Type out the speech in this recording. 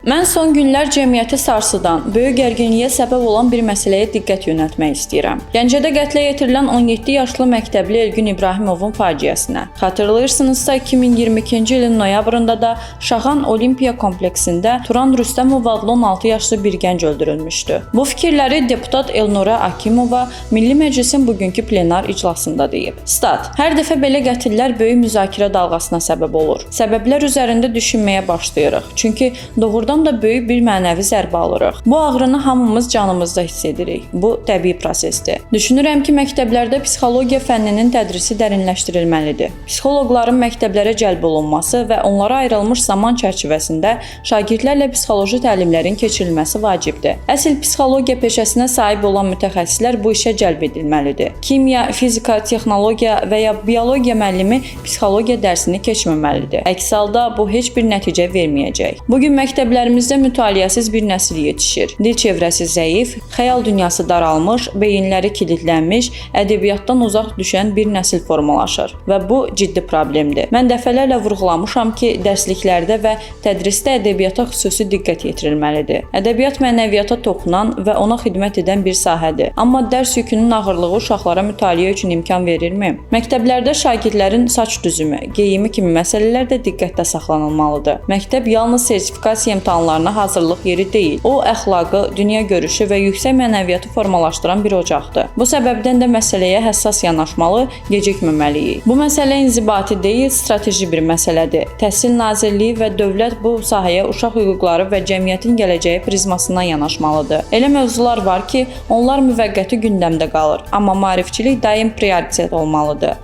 Mən son günlər cəmiyyəti sarsıdan, böyük gərginliyə səbəb olan bir məsələyə diqqət yönəltmək istəyirəm. Gəncədə qətlə yetirilən 17 yaşlı məktəbli Elgün İbrahimovun faciəsinə. Xatırlayırsınızsa, 2022-ci ilin noyabrında da Şaxan Olimpiya kompleksində Turan Rüstəmov adlı 16 yaşlı bir gənc öldürülmüşdü. Bu fikirləri deputat Elnura Akimova Milli Məclisin bugünkü plenar iclasında deyib. Stat: Hər dəfə belə qətillər böyük müzakirə dalğasına səbəb olur. Səbəblər üzərində düşünməyə başlayırıq. Çünki doğrudan da böyük bir mənəvi zərbə alırıq. Bu ağrını hamımız canımızda hiss edirik. Bu təbii prosesdir. Düşünürəm ki, məktəblərdə psixologiya fənninin tədrisi dərinləşdirilməlidir. Psixoloqların məktəblərə cəlb olunması və onlara ayrılmış zaman çərçivəsində şagirdlərlə psixoloji təlimlərin keçirilməsi vacibdir. Əsl psixologiya peşəsinə sahib olan mütəxəssislər bu işə cəlb edilməlidir. Kimya, fizika, texnologiya və ya biologiya müəllimi psixologiya dərsini keçməməlidir. Əks halda bu heç bir nəticə verməyəcək. Bu gün məktəblərimizdə mütaliəsiz bir nəsil yetişir. Dil çevrəsi zəif, xəyal dünyası daralmış, beyinləri kilidlənmiş, ədəbiyyatdan uzaq düşən bir nəsil formalaşır və bu ciddi problemdir. Mən dəfələrlə vurğulamışam ki, dərsliklərdə və tədrisdə ədəbiyyata xüsusi diqqət yetirilməlidir. Ədəbiyyat mənəviyyata toxunan və ona xidmət edən bir sahədir. Amma dərs yükünün ağırlığı uşaqlara mütaliə üçün imkan verirmi? Məktəblərdə şagirdlərin saç düzümü, geyimi kimi məsələlər də diqqətdə saxlanılmalıdır. Məktəb yalnız sertifikasiya imtahanlarına hazırlıq yeri deyil. O, əxlaqı, dünya görüşü və yüksək mənəviyyatı formalaşdıran bir ocaqdır. Bu səbəbdən də məsələyə həssas yanaşmalı, gecikməməliyik. Bu məsələ inzibati deyil, strateji bir məsələdir. Təhsil Nazirliyi və dövlət bu sahəyə uşaq hüquqları və cəmiyyətin gələcəyi prizmasından yanaşmalıdır. Elə mövzular var ki, onlar müvəqqəti gündəmdə qalır, amma maarifçilik daim prioritet olmalıdır.